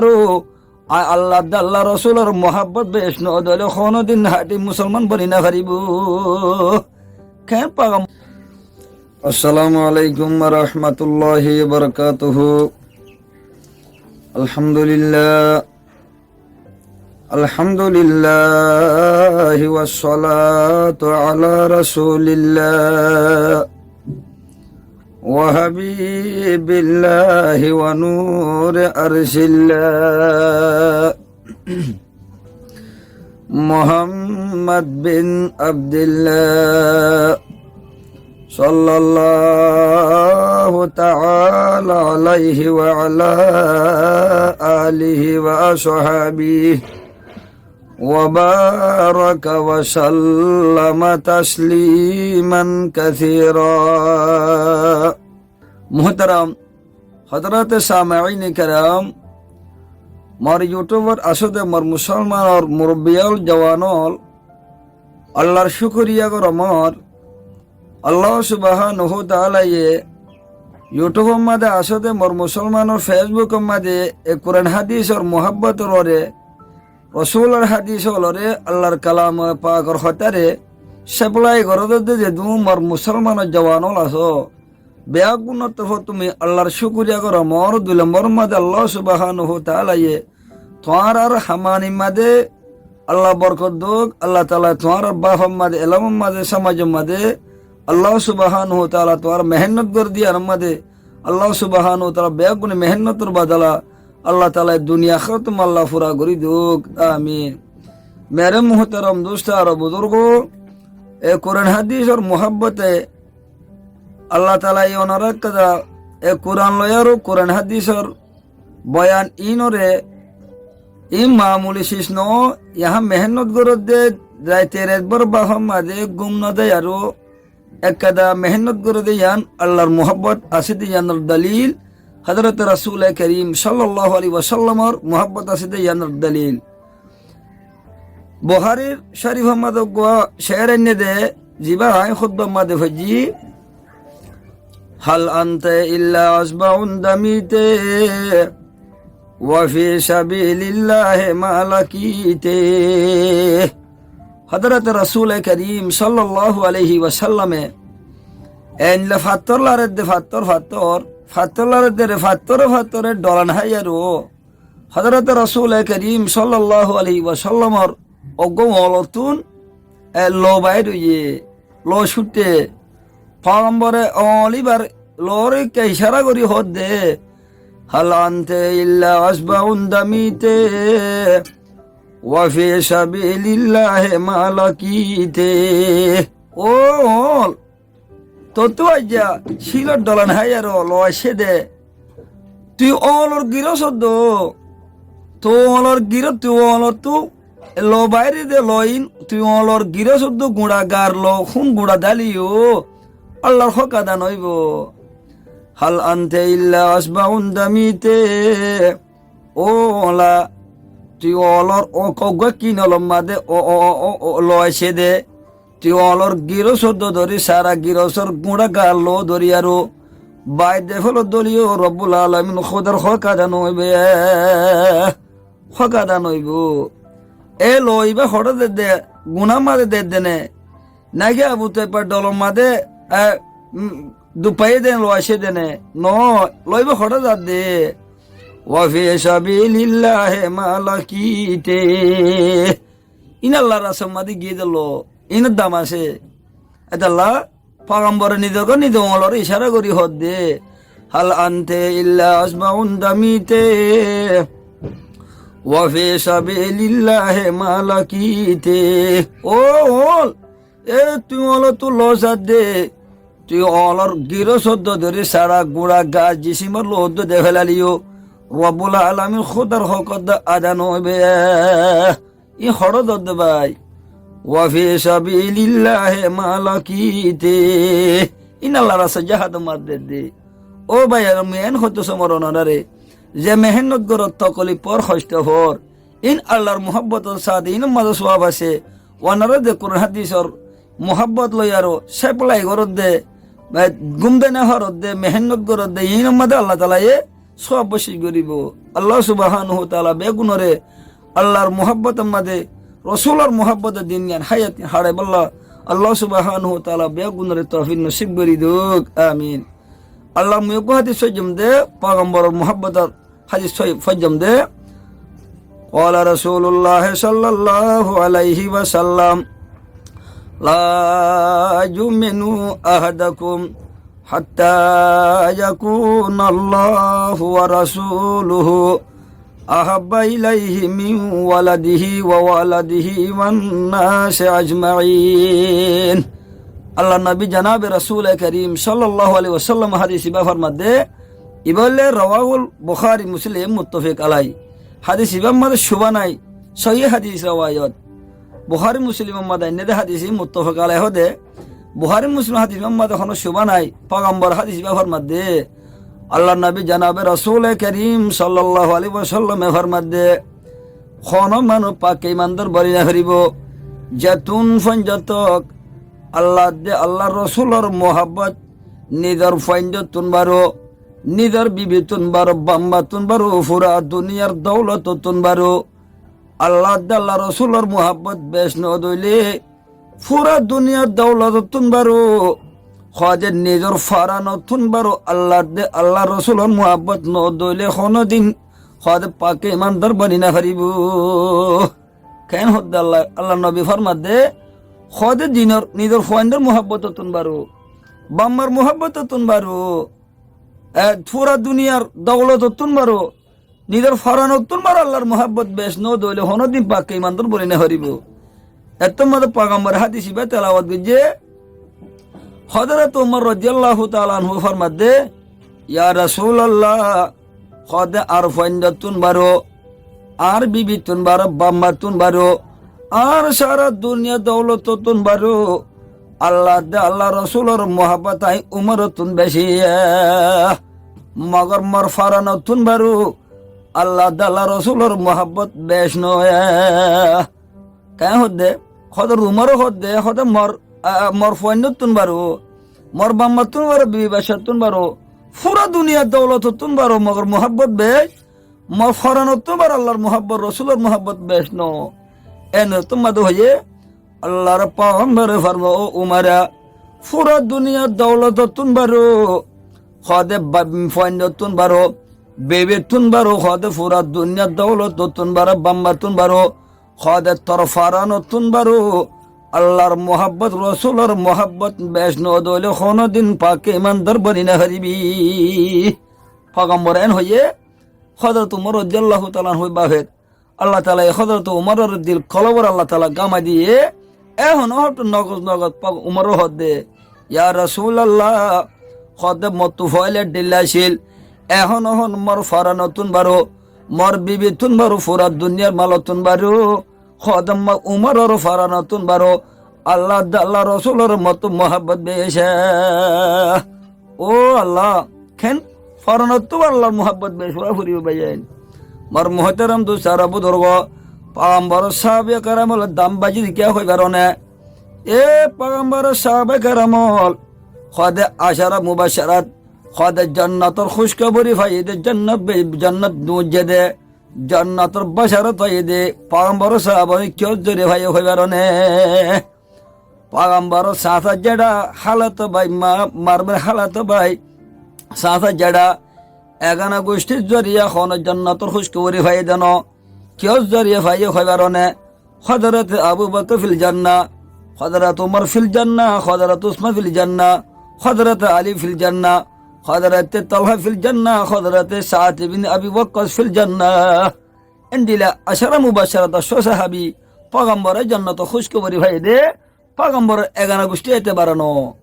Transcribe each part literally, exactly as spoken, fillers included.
Ar aññí Allah de Allah Rosulor muhábbot beci no dile honódin háñti musolman boni no faribó. Keén pagam. Assalamu alaikum wa rahmatullahi wa barakatuhu. Alhamdulillah. الحمد لله والصلاة على رسول الله وحبيب الله ونور عرش الله محمد بن عبد الله صلى الله تعالى عليه وعلى آله وأصحابه وبارك وسلم تسليما كثيرا. Muhtaram Hazrate samaine keram, mor YouTube ot asóde mor musolmanor murubbiol, jowanol, Allar cúkuriya goró mor. Allah subhanahu wa taalaye YouTube or máze asóde mor musolmanor Facebook or máze e Kuran hádisor muhábbotor uore, Rosulor hádis ólore, Allar kalame pakor hotáre seplai goródde zedún mor musolmanor jowanol asó, beggúnor torfóttu mui Allar cúkuriya goró mor. Dui lombor máze Allah subhanahu wa taalaye tuáñrar hamani máze Allah borkot douk. Allah taala tuáñrar báfor máze, elomor máze, somajor máze Allah subhanahu wa taala tuáñrar mehénnot gorí diyanor máze Allah subhanahu wa taala beggúne mehénnotor badola Allah taala duniya ahérator máze Allah fura gorí douk. Amin. Mere muhtaram dustó ar buzurgó, e Kuran hádisor muhábbote Allah taalaye onarár kaza e Kuran loi aró Kuran hádisor boyan inore, in mamuli sis no, yahá mehénnot goródde, zaite ret bor báfor máze gúm no zai aró ekkada mehénnot goródde yián Allar muhábbot asé de yiánor dalil, Hazrate Rasule Kerim sallallahu alaihi wasallamor muhábbot asé de yiánor dalil. Buhárir Córifor máze uggwá ceér ainné de, zibá aññí hútbar máze foijjí, هل أنت إلا أصبع دميت وفي سبيل الله ما لقيت. Hazrate Rasule Kerim sallallahu alaihi wasallame eéinla fattór laredde, fattór, fattór, fattór laredde re, fattore fattore dholan hái aró Hazrate Rasule Kerim sallallahu alaihi wasallamor uggwá oñlottún e lou bair óiye, lou cútte. Pagambore oñl íbar lour ikká icára gorí hoódde, هل أنت إلا أصبع دميت وفي سبيل الله ما لقيت. Ó oñl, tottú aijja cílor dholan hái aró lou aiccé dé. Tui oñlor girós oddó, tui oñlor giró-, tui oñlottú lou bairé dé lou ín, tui oñlor girós oddó guñça gar lou hún guñça dáliyó Allar hók ada noóibou. هل أنت إلا أصبع دميت. Ó oñla, tui oñlor ó-, uggwá kinolor máze ó-, ó-, ó-, ó-, ó-, lou aiccé dé. Tui oñlor girós oddó dóri, sára girósor guñça gar lou dóri aró bair de félot dóliyo Robbul Alamin Hódar hók ada noóibe. Hók ada noóibou. E lou ibá hoçé dedde, gunáh máze dedde né? Náki Abu Taibbar dholor máze, e, um, duppaiyé dé lou aiccé dé né? Noó, lou ibá hoçé zadde. وفي سبيل الله ما لقيت. Ín Allar rastar máze giyé dé lou, ínor dam asé. Etolla pagambore nizor gó-, nize oñlore icára gorí hoódde, هل أنت إلا أصبع دميت وفي سبيل الله ما لقيت. Ó oñl, e tui oñlottú lou zadde, tui oñlor girós oddó dóri sára guñça gar jisimor lou oddó de félaliyó Robbul Alamin Hódar hók ada noóibe. Ín hoçé zadde bái. وفي سبيل الله ما لقيت. Ín Allar rastar jahádor máze dedde. Ó bái, ar mui eén hoitó somor onoráre, ze mehénnot gorór, tokolif ór, hoctó ór, ín Allar muhábbotor sáte ínor máze suwab asé. Onará ze Kuran hádisor muhábbot loi aró seplai goródde, e, gúm de no faródde, mehénnot goródde, ínor máze Allah taalaye sóab boccí goríbou. Allah subhanahu wa taala beggúnoré Allahr muhábbotor mazé, Rosúlor muhábbote din yián háyat haçaibólla Allah subhanahu wa taala beggúnoré toufik nosíb gorí douk. Amin. Allah, mui uggwá hádis foijjóm de, pagambaror muhábbotor hádis foijjóm de. قال رسول الله صلى الله عليه وسلم: لا يؤمن أحدكم حتى يكون الله ورسوله أحب إليه من ولده وولده والناس أجمعين. Allar nobi janabe Rosúle Kerim sallallahu alaihi wasallam hádis ibá formadde, ibá óilde rawahul Buhári Muslim muttafik alai. Hádis ibár mazé cubá nai, sóhi hádis rawayot. Buhári Muslimor mazé ainné de hádis muttafik alai hoó de, Buhári Muslim hádis ibár mazé honó cubá nai, pagambar hádis ibá formadde, Allar nobi janabe Rosúle Kerim sallallahu alaihi wasallame formadde, honó manúic fakka imandar boni nofaríbou, zettún foijjonto Allar de Allar Rosúlor muhábbot nizor fuaindóttun baró, nizor bibittún baró, bammattún baró, fura duniyar doulotottún baró, Allar de Allar Rosúlor muhábbot bec nodóile, fura duniyar doulotottún baró, hoóde nizor faranottún baró, Allar de Allar Rosúlor muhábbot nodóile honódin hoóde fakka imandar boni nofaríbou. Keén hoódde Allah, Allar nobi formadde, hoóde dinor, nizor fuaindor muhábbotottún baró, bammar muhábbotottún baró, e, fura duniyar doulotottún baró, nizor faranottún baró Allar muhábbot bec nodóile honódin fakka imandar boni nofaríbou. Ettór mazé pagambare hádis ibá telawot goijjé, Hózorot Umar rodiyallahu taala anhu formadde, "Ya Rasulallah, hoóde añár fuaindottún baró, añár bibittún baró, bammattún baró, añár sára duniyar doulotottún baró, Allar de Allar Rosúlor muhábbot añí Umorottún beci, mogor mor faranottún baró, Allar de Allar Rosúlor muhábbot bec noó." Keén hoódde? Hózorot Umare hoódde, hoóde mor, a, mor fuaindottún baró, mor bammattún baró, bibi baccattún baró, fura duniyar doulotottún baró, mogor muhábbot bec, mor faranottún baró Allar muhábbot, Rosúlor muhábbot bec noó. Enottór mazé hoiyé, Allar pagambare forma, "Ó Umar, fura duniyar doulotottún baró, hoóde ba-, fuaindottún baró, bibittún baró, hoóde fura duniyar doulotottún baró, bammattún baró, hoóde tor faranottún baró, Allar muhábbot, Rosúlor muhábbot bec nodóile honódin fakka imandar boni nofaríbi." Pagambare en hoiyé, Hózorot Umar rodiyallahu taala anhur bafe, Allah taala e Hózorot Umaror dil kolobore Allah taala gamai diyé, ehón ehón nogos nogos pag-, Umare hoódde, "Ya Rasulallah, hoóde mottú foóila dhilla accíl, ehón ehón mor faranottún baró, mor bibittún baró, fura duniyar malottún baró, hoóde mor Umaror faranottún baró, Allar de Allar Rosúlor mottú muhábbot bec." Ó Allah, keén faranottú baró Allar muhábbot bec ówa foribó báiyain. Mor muhtaram dustó ar buzurgó, pagambaror sáhabaye keramor dam baijjé de kiyá hoibar óne. E pagambaror sáhabaye keram ókkol, hoóde acára mubaccarat, hoóde jonnotor kúckobori faiyé de, jonnot be-, jonnot duñijjé de, jonnotor baccarat faiyé de, pagambaror sáhabaye kiyór zoriya faiyé hoibar óne. Pagambaror sáñsa zeçá, hálato bái, ma-, mar bóinor hálato bái, sáñsa zeçá, egana gucthír zoriya honó jonnotor kúckobori faiyé de noó, kiyór zoriya faiyé hoibar óne. Hózorot Abu Bakr fil jannah, Hózorot Umar fil jannah, Hózorot Usman fil jannah, Hózorot Ali fil jannah, Hózorot Tolha fil jannah, Hózorot Saad ibn Abi Wakkas fil jannah. Endilla acára mubaccarat, cót sáhabi, pagambare jonnotor kúckobori faiyé de, pagambaror egana gucthí etebar noó.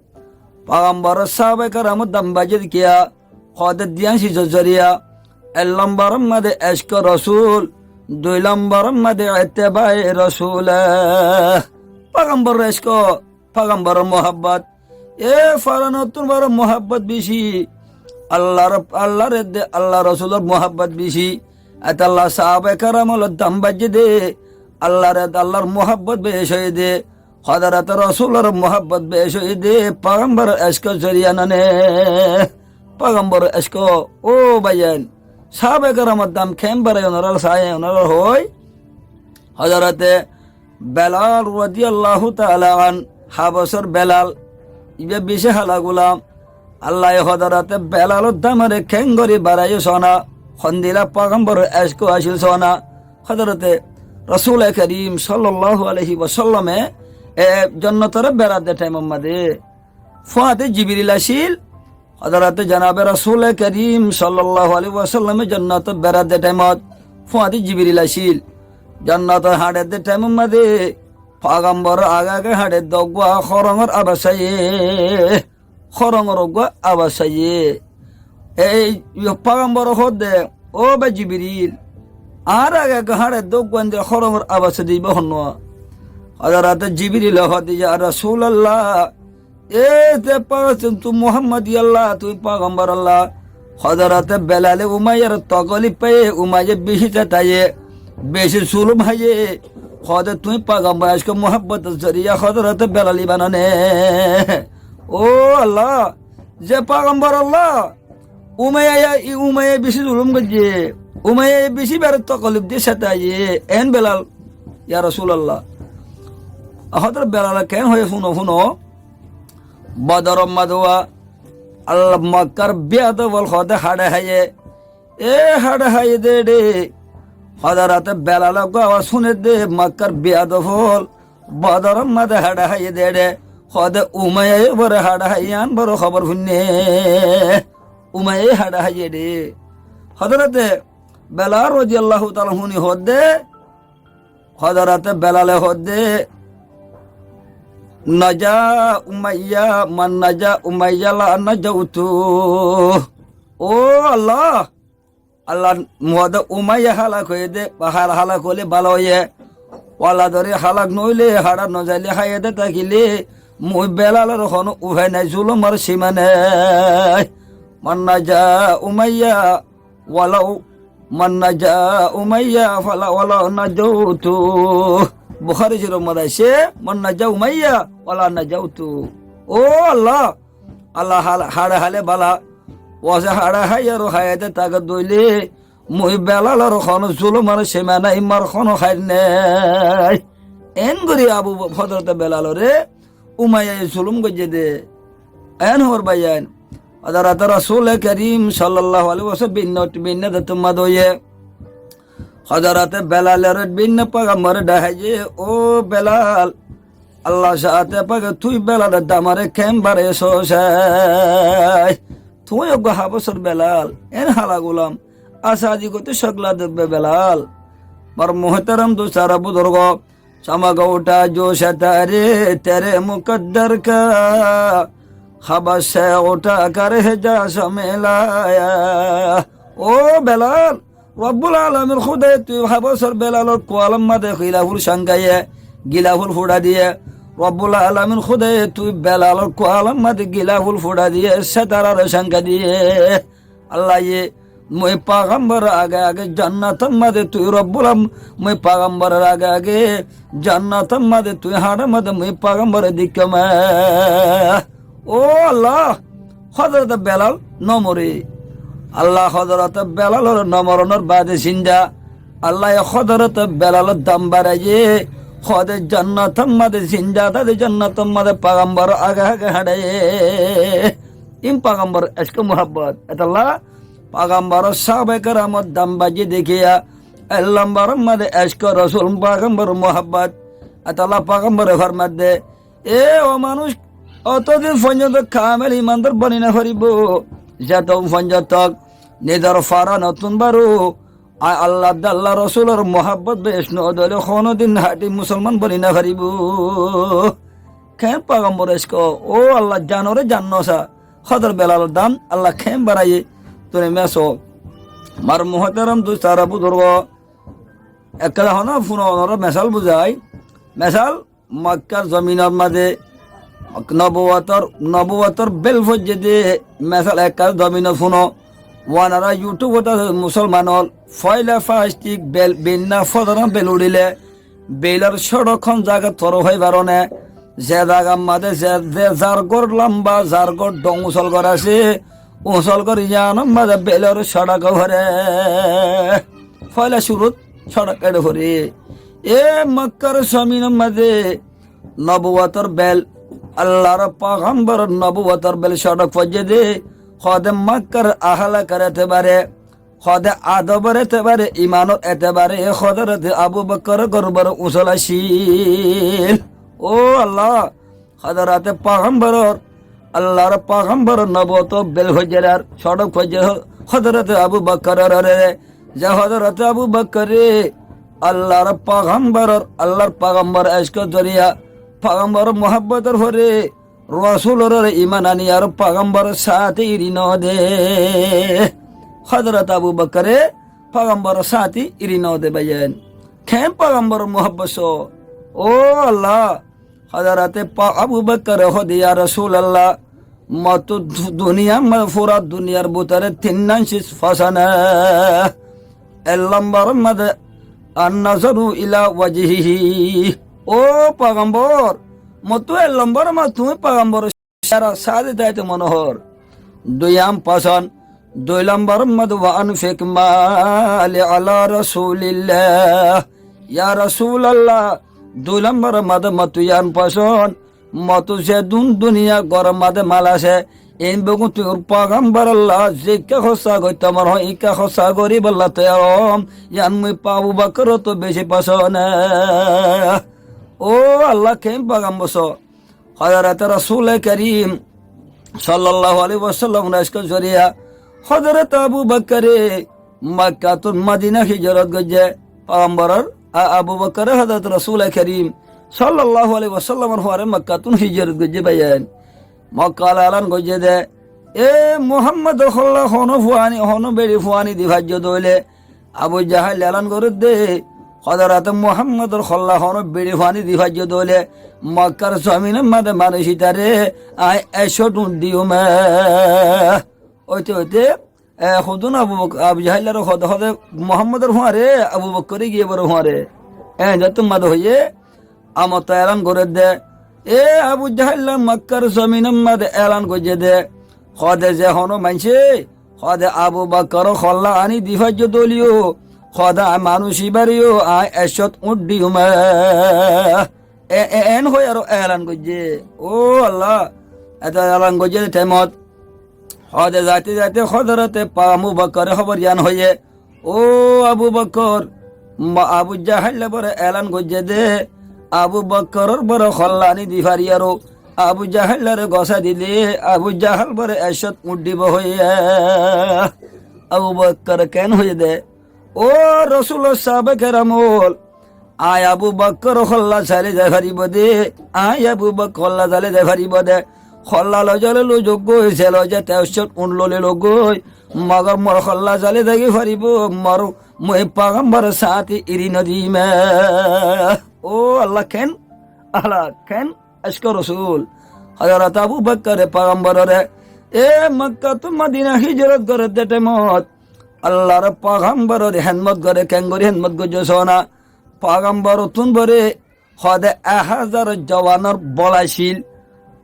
Pagambaror sáhabaye keramor dam baijjé de kiyá, hoóde diyan sizor zoriya, ek lomboror mazé ecko Rosúl, dui lomboror mazé ettebaye Rosúl. Pagambaror ecko, pagambaror muhábbot, e faranottún baró muhábbot beci, Allar, Allar de Allar Rosúlor muhábbot beci. Etolla sáhabaye keram ókkol dam baijjé de, Allar de Allar muhábbot bec óiye de, Hózorot Rosúlor muhábbot bec óiye de, pagambaror ecko zoriya nane. Pagambaror ecko, ó báiyain, Sáhabaye keramor dam keén baraiye, onorar saáiye, onorar hoói. Hozorote Belal rodiyallahu taala anhu, Habasor Belal, ibá bicí hala gulam. Allaye hozorote Belalor damore keéngorí baraiye soóna, hondila pagambor ecko accíl soóna. Hozorote Rosule Kerim sallallahu alaihi wasallame, e, jonnotoré beradde thaimor mazé fúañti Jibril accíl. Hozorote janabe Rosule Kerim sallallahu alaihi wasallame jonnotor beradde thaimot fúañti Jibril accíl. Jonnotor hañçedde thaimor mazé pagamboror age age hañçedde uggúa hórongor abas aiyé. Hórongor uggúa abas aiyé. Ei pagambore hoódde, "Ó bái Jibril, añár age age hañçedde uggúa endilla hórongor abas aiyé de ibá honnúa?" Hozorote Jibrile hoódde, "Ya Rasulallah, e te pagambor, tuñí Muhammad Allah, tuñí pagambor Allah." Hozorote Belale Umaiyare tokolif faiyé, Umaiya bicí setaiye, bicí zulum háiye. Hoódde, "Tuñí pagambor, ecko muhábbotor zoriya hozorote Belal ibá none?" Ó Allah, ze pagambor Allah, Umaiya, i Umaiya bicí zulum goijjé, Umaiya bicí ibáre tokolif diyé, setaiye, en Belal, ya Rasulallah. Hozorote Belale keén hoiyé fúno, fúno. Bodoror mazé wá, Allah, Makkar biyadob ókkol hoódde hañçe háiye. E hañçe háiye de eçé. Hozorote Belale uggúa abas fúnedde, Makkar biyadob ókkol Bodoror mazé hañçe háiye de eçé. Hoódde Umaiyaye bore hañçe háiye, yián boro hóbor fúinne. Umaiyaye hañçe háiye de. Hozorote Belal rodiyallahu taala anhu hoódde, hozorote Belale hoódde, "Naja Umaiya, man naja Umaiya la najautu." Ó Allah, Allah, hoódde Umaiya hálak óiye de, ba hál-, hálak óile bála óiye. Walla dóri hálak noóile, hañçe nozaile, háyate tákile, mui Belalor honó ufai nái, zulumor sima nái. Man naja Umaiya, walau, man naja Umaiya fala wala najautu. Bukhari Shorif mazé aiccé, man naja Umaiya wala najautu. Ó Allah, Allah hál-, hañçe háile bála, uáse hañçe háiye aró háyate táke dóile, mui Belalor honó zulumor sima nái, mor honó háir nái. En gorí Abu Bo-, hozorote Belalore Umaiyaye zulum goijjé de. En hóbor báiyain. Hozorote Rosule Kerim sallallahu alaihi wasallam binno, binno de tummá doiye. Hozorote Belalore binno pagambore dhaháiye, "Ó Belal, Allah saáte pake tui Belalor damore keén baraiye soó sai. Tui uggúa Habasor Belal, en hala gulam, asadi gottó cógla de Belal." Mor muhtaram dustó ar buzurgo, چمک اٹھا جو ستارے تیرے مقدر کا، حبش سے اٹھا کر حجاز میں لایا۔ Ó Belal, Robbul Alamin Húdaye tui Habasor Belalor kualor mazé gilaful cángaye, gilaful fúça diye. Robbul Alamin Húdaye tui Belalor kualor mazé gilaful fúça diye, setarare cánga diye. Allaye mui pagamboror age age jonnotor mazé tui Robbul Am-, mui pagamboror age age jonnotor mazé tui hañçor mazé mui pagambore deikkóm. Ó Allah, hozorote Belal no more. Allah hozorote Belalore no moronor baade zinda. Allaye hozorote Belalor dam baraiye, hoóde jonnotor mazé zinda táke de jonnotor mazé pagamboror age age hañçe. Ín pagambor ecko muhábbot. Etolla pagamboror sáhabaye keramor dam baijjé dekiya, ek lombor mazé ecko Rosul pagambor muhábbot. Etolla pagambore formaiyé de, e ó manúc, oto din foijjonto kamel imandar boni no faribó, zeto foijjonto nizor foran ottún baró, a-, Allah de Allah Rosulor muhábbot bec no dóile honó din háñti musolman boni no faribó. Keén pagambor ecko, ó Allah, zanore zan no sa. Hozorote Belalor dam Allah keén baraiye, tui mesa. Mor muhtaram dustó ar buzurgo, ekkán hotá fúno, onore mesal buzai. Mesal, Makkar zominor mazé nobuwotor, nobuwotor bel foijjé de, mesal ekkán zominot fúno. Onora YouTube ot asé musolman ókkol, foila fastik bel, binna fodoran bel uçile, belor cóço hon zagat fore hoi faro né? Ze zagar mazé ze, ze zar gór lamba, zar gór dhoñsol gór asé, usól gorí yíanor mazé belor sódok foré. Foila cúrut sódok eçé foré. E Makkar zominor mazé nobuwotor bel, Allar pagambor nobuwotor bel sódok foijjé dé, hóde Makkar ahalakar etebare, hóde adobor etebare, imanor etebare, e Hózorote Abu Bakkar gorbor usól accíl. Ó Allah, Hózorote pagamboror, Allar pagamboror nobuwotor bel foijjé ar sódok foijjé Hózorote Abu Bakkarore. Ze Hózorote Abu Bakkare Allar pagamboror, Allar pagambor ecko zoriya, pagamboror muhabbotor fore Rosulore iman ani ar pagamboror sáñti iri node. Hózorote Abu Bakkare pagamboror sáñti iri node baiyain. Keén pagamboror muhabbot só. Ó Allah, Hózorote pa-, Abu Bakkare hóde, "Ya Rasulallah, mottú du-, duniyar ma-, fura duniyar bútore tinnán ciz fosón." Ek lombor mazé, "An-nazaru ila wajhihi." Ó pagambor, mottú ek lombor mazé tuñí pagambor sára sáde táite mone hoór. Duiyan fosón, dui lombor mazé, "Wa anfiq mali ala Rasulillah." Ya Rasulallah, dui lombor mazé mottú yián fosón, mottú zedún duniya góror mazé mal asé, iín beggún tuñí pagamborolla zikká hóssa goittó mone hoó, ikká hóssa goríbolla toiyar óom, yián mui pa-, Abu Bakkarottú beci fosón. Ó Allah, keén pagambor só. Hózorote Rosule Kerim Sallallahu Alaihi Wasallamor ecko zoriya Hózorote Abu Bakkare Makkattún Madina hijrot goijjé. Pagamboror a-, Abu Bakkare Hózorote Rosule Kerim Sallallahu Alaihi Wasallamor fore Makkattún hijrot goijjé baiyain. Makka ala elan goijjé dé, e Muhammador holla honó fuaní, honó beçi fuaní di faijjó dóile, Abu Jahal elan gorédde, Hózorote Muhammador holla honó beçi fuaní di faijjó dóile, Makkar zominor mazé manúic ítare aññí ekcót uñth diyum. Óite óite, e, hodún Abu Bak-, Abu Jahal ar hóde, hóde Muhammador fuañre Abu Bakkar giyé boro fuañre. E, zattú mazé hoiyé, amottu elan gorédde. E Abu Jahal, Makkar zominor mazé elan goijjé dé, hóde ze honó maincé, hóde Abu Bakkaror holla aní di faijjó dóile yó, hóde aññí manúic íbareyó aññí ekcót uñth diyum. E, e, en hoi aró elan goijjé. Ó Allah, eto elan goijjé dé thaimot, hóde zaite zaite Hózorote pa-, Abu Bakkare hóbor yián hoiyé, "Ó Abu Bakkar, ma-, Abu Jahal bore elan goijjé dé, Abu Bakkaror bore holla aní di fariyaró, Abu Jahal re gosá dile, Abu Jahal bore ekcót uñth dibo hoiyé." Abu Bakkar keén hoiyé dé, "Ó Rosulor sáhabe keram ól, aññí Abu Bakkaror holla zali zai faribó dé, aññí Abu Bakkaror holla zali zai faribó dé. Holla loizole loizouk goi, ze loize te ekcót uñth loi louk goi, mogor mor holla zali zai faribó, mor, mui pagamboror sáñti iri nodim." Ó Allah, keén, Allah, keén ecko Rosul. Hózorote Abu Bakkare pagamborore, e Makkattún Madina hijrot gorédde thaimot, Allar pagamboror hédmot goré, keéngorí hédmot goijjé sóna. Pagamborottún bore hóde ek házar jowanor bol accíl.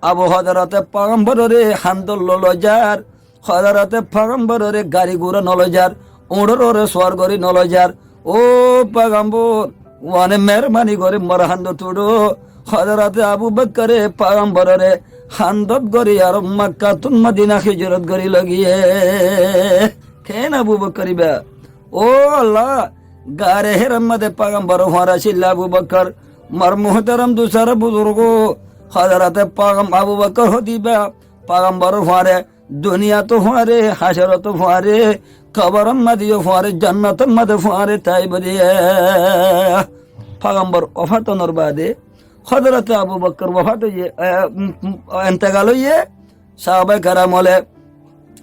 Abu Hózorote pagamborore handot loi loizar, Hózorote pagamborore gari gura noloizar, uñthor uore suwar gorí noloizar. Ó pagambor, uáne meherbani gorí mor handot uçó. Hózorote Abu Bakkare pagamborore handot gorí aró Makkattún Madina hijrot gorí logiyé. Keén Abu Bakkar íba? Ó Allah, gare Hérar mazé pagamboror fuañre accíl Abu Bakkar. Mor muhtaram dusar buzurgo, Hózorote pagam-, Abu Bakkar hóde íba pagamboror fuañre, duniyat ó fuañre, hácorot ó fuañre, koboror mazé yó fuañre, jonnotor mazé fuañre táibo dé. Pagambor wafat ónor baade Hózorote Abu Bakkar wafat óiye, e, um, um, entekal óiye, sáhabaye keram óle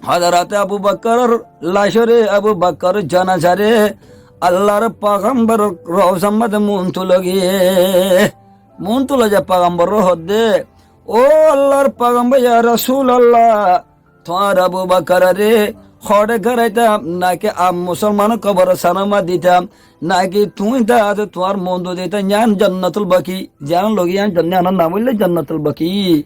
Hózorote Abu Bakkaror lacoré, Abu Bakkaror jonazaré Allar pagamboror rouzar mazé muúntu loi giyé. Muúntu loi zai pagamborore hódde, "Ó Allar pagambor, ya Rasulallah, tuáñr Abu Bakkarore hoçé garaitám, náki am musolmanor koborstanor mazé ditam, náki tuñí de tuáñr muúntu ditam, yián Jannatul Baki, yián loi giyé, yián jon-, yiánor nam óilde Jannatul Baki."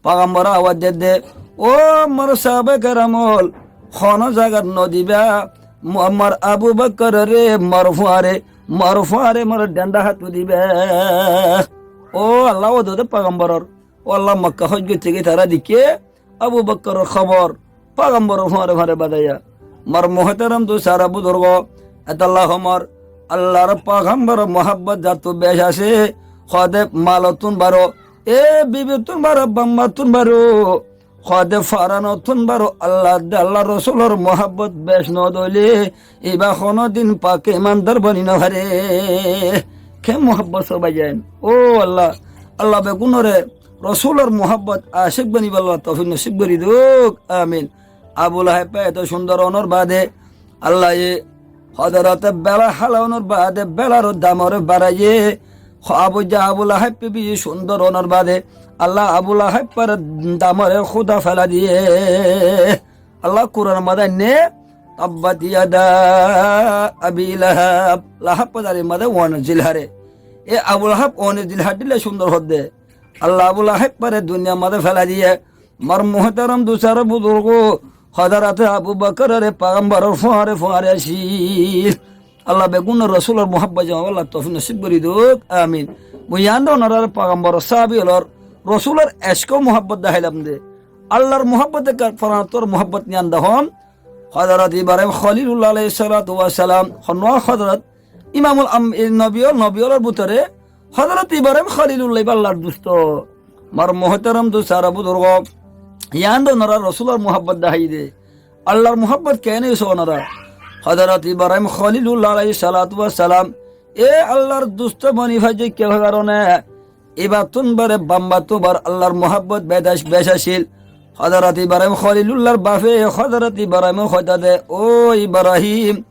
Pagambore awaz dedde, Ó mor sáhabaye keram ól, honó zagat no diba, mo-, mor Abu Bakkaroré, mor fuáñre, mor fuáñre mor dhendha hát diba. Ó Allah, ó dode pagambaror. Ó Allah, Mokka hój goitte giyé tará deikké Abu Bakkaror hóbor, pagambaror fuáñre fuáñre badaiya. Mor muhtaram dustó ar buzurgó, etolla hoór, Allar pagambaror muhábbot zattú bec asé, hoóde malottún baró, e bibittún baró, bammattún baró, hoóde faranottún baró, Allah de Allar Rosulor muhábbot bec no dóile, ibá honódin fakká imandar boni no faré. Ken muhábbot só baiyain. Ó Allah, Allah beggúnoré Rosulor muhábbot acek bonibolla toufik nosib gorí douk. Amin. Abu Lahab eto cúndor ónor baade Allaye Hozorote bela hála ónor baade belar damoré baraiyé. Ho-, Abu Ja-, Abu Lahab bicí cúndor ónor baade Allah Abu Lahabor damoré kúda fela diyé. Allah Kuranor mazé ainné, "Tabbat yada Abi Lahab." Lahab darir mazé wan zil hare. E Abu Lahab wan zil hare dilla cúndor hoódde. Allah Abu Lahaboré duniyar mazé fela diyé. Mor muhtaram dustó ar buzurgó, Hozorote Abu Bakkaroré pagambaror fuáñre fuáñre asé. Allah beggúnoré Rosulor muhábbot zamaibolla toufik nosib gorí douk. Amin. Mui yián de onoráre pagambaror sáhabi ólor Rosulor ecko muhábbot dahailam de. Allar muhábbot de ka-, faranottú ar muhábbot yián de hoón. Hozorot Ibrahim Kholilullah alaihis salatu wassalam, honnuwá Hozorot Imamul Am-, e, nobi ól, nobi ólor bútore Hozorot Ibrahim Kholilullah ibá Allar dustó. Mor muhtaram dustó ar buzurgó, yián de onorá Rosulor muhábbot dahái de. Allar muhábbot keén óiye só onorá. Hozorot Ibrahim Kholilullah alaihis salatu wassalam, e Allar dustó boni faijje ki karoné? Ibáttún baró, bammattún baró Allar muhábbot bec ac-, bec accíl. Hozorot Ibrahim Kholilullar bafe Hozorot Ibrahimoré hoitá de, "Ó Ibrahim,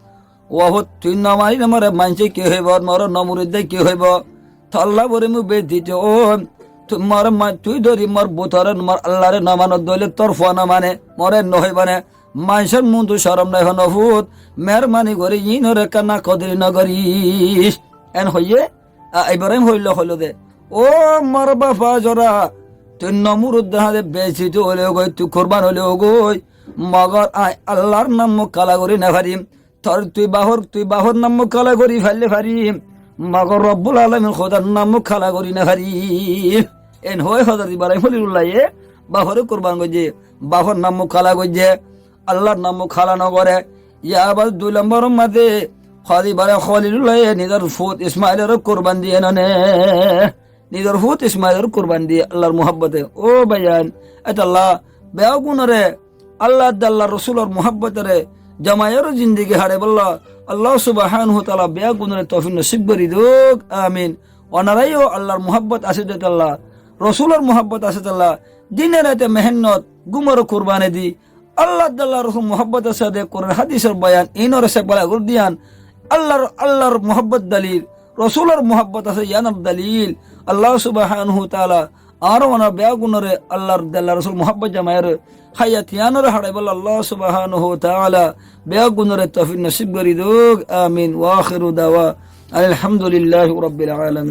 Uhud tui no marile more maincé ki hoibo, more Nomrudde ki hoibo? Tolla bore mui bezzoti óiyum. Tui more ma-, tui dóri mor butoré, mor Allaré no manos dóile tor fua no mane, more no hoibo né. Maincór muúntu corom nai hono fut, meérbani gorí iínoré ekká nakkodori no goris." Eén hoiyé, a, Ibrahim Kholilullah hoiló de, "Ó mor baf Hozorot, tui Nomrudde hañde bezzoti óile ógoi, tui kurban óile ógoi, mogor añí Allar nam muk kála gorí no farim." Tor tui bafor, tui bafor nam muk kála gorí faille farim, mogor Robbul Alamin Hódar nam muk kála gorí no farim. Eén hoói Hozorot Ibrahim Kholilullaye baforé kurban goijjé, bafor nam muk kála goijjé, Allar nam muk kála no goré. Yar baade dui lombor mazé Hozorot Ibrahim Kholilullaye nizor fut Ismailoré kurban diyé none. Nizor fut Ismailoré kurban diyé Allar muhábbote. Ó báiyain, etolla beggúnoré Allah de Allar Rosulor muhábbotoré zomaiyóre zindigi haçaibólla Allah subhánahu wa taala beggúnoré toufik nosib gorí douk. Amin. Onorá yó Allar muhábbot asé de tolla, Rosulor muhábbot asé tolla, dine raite mehénnot, gúmoré kurbani di, Allah de Allar Rosul muhábbotor sáte Kuran hádisor boyan iínoré sekbala gorí diyan. Allar, Allar muhábbot dalil, Rosulor muhábbot asé yiánor dalil. Allah subhánahu wa taala añára onorá beggúnoré Allar de Allar Rosul muhábbot zomaiyóre háyat yiánoré haçaibólla Allah subhánahu wa taala beggúnoré toufik nosib gorí douk. Amin. Wa akhiru dawana anil hamdulillahi rabbil alamin.